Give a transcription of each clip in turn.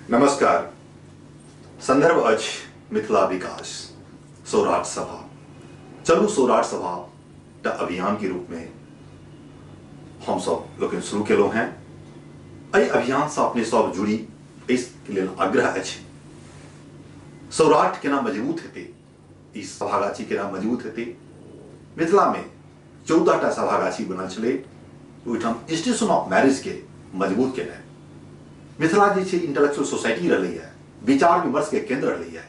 नमस्कार। संदर्भ अछि मिथिला विकास सौराठ सभा। चलू सौराठ सभा एकटा अभियान के रूप में हम सब लोकनि शुरू केलहुँ हैं। एहि अभियान से अपने सब जुड़ी एहि लेल आग्रह अछि। सौराठ केना मजबूत हेतै, ई सभागाछी केना मजबूत हेतै। मिथिला में 14टा सभागाछी बनल छलै, ओहिठाम इंस्टीट्यूशन ऑफ मैरिज के मजबूत केनाइ। मिथिला जे छै इंटेलेक्चुअल सोसाइटी रहलैए, विचार विमर्श के केंद्र रहलैए,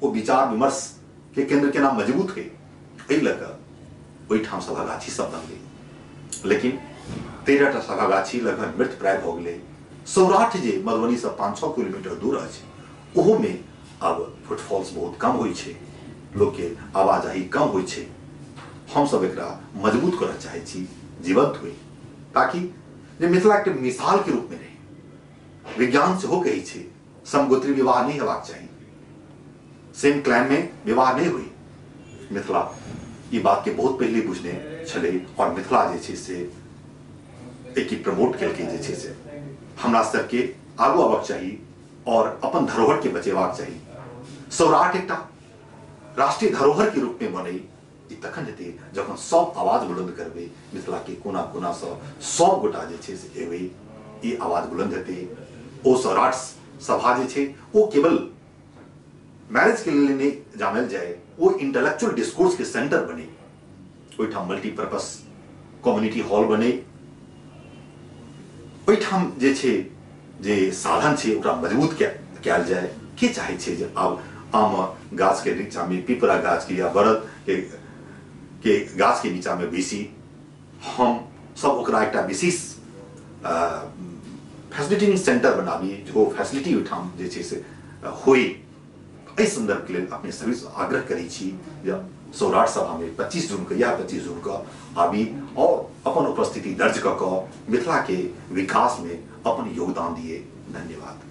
ओ विचार विमर्श के केंद्र केना मजबूत होइ एहि लऽ कऽ ओहिठाम सभागाछी सब बनलै। लेकिन 13टा सभागाछी लगभग मृत प्राय भऽ गेलै। सौराठ जे मधुबनी से 5-6 किलोमीटर दूर अछि, ओहोमे आब फुटफॉल्स बहुत कम होइ छै, लोकके आवाजाही कम होइ छै। हमसब एकरा मजबूत करऽ चाहै छी, जीवंत होइ, ताकि जे मिथिला एकटा मिसाल के रूप में रहे। विज्ञान सेहो कहै छै समगोत्री विवाह नहीं हेबाक चाही, सेम क्लैन में विवाह नहीं हुई। मिथिला ई बात के बहुत पहले बुझने छलै और मिथिला जे छै से एकी प्रमोट केलकै। जे छै से हमरा सबके आगू आबक चाही और अपन धरोहर के बचेबाक चाही। सौराठ एकटा राष्ट्रीय धरोहर के रूप में बनै, ई तखन हेतै जखन सब आवाज बुलंद करबै। मिथिला के कोना कोना से सब गोटा जे छै से एबै, ई आवाज बुलंद हेतै। ओ सौराठ सभा जे छै ओ केवल मैरिज के लिए नहीं जानल जाए, वो इंटेलेक्चुअल डिस्कोर्स के सेंटर बने। ओहिठाम मल्टीपर्पस कम्युनिटी हॉल बने, ओहिठाम जे छै जे साधन छै ओकरा मजबूत कयल जाए। के चाहे छै जे आब आम गाछ के नीचा में, पीपरा गाछ के या बरद के गाछ के नीचा में बैसी हम सब ओकरा एकटा विशेष फैसिलिटी सेंटर बनाबी, जो फैसिलिटी ओहिठाम जे छै से होई। एहि संदर्भ के लेल अपने सभी से आग्रह करै छी जे सौराठ सभा में 25 जून के या 25 जून के आबी और अपन उपस्थिति दर्ज कऽ कऽ मिथिला के विकास में अपन योगदान दिए। धन्यवाद।